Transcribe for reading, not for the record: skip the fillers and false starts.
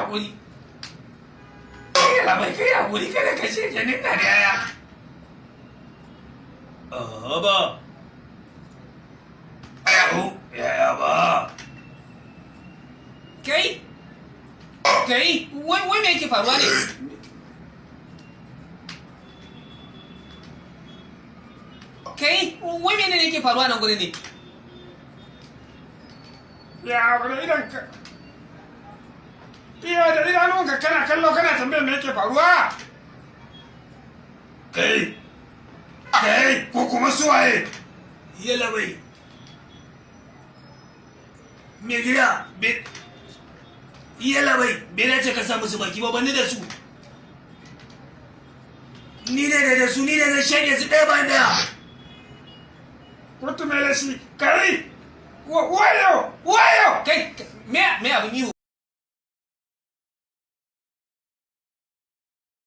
Hakuri. Yalla bai, kai hakuri, kada ka ce ni na da yaya. Ba. Yaya ba. Kai? Kai, wai me yake faruwa ne? Kai, wai menene yake faruwa nan gurin ne? Ya abu da idan ka. Iya da idanunka kana kallo kana tambayar me yake faruwa? Kai, kai, ko kuma suwaye? Yalla bai. Me gida, yalla bai, bai dace ka sa musu baki ba, banni da su. Ni ne da su, ni ne zan shanye su ɗaya bayan ɗaya. Kutu mele shi, kai, wayo, wayo. Kai, me abin ihu?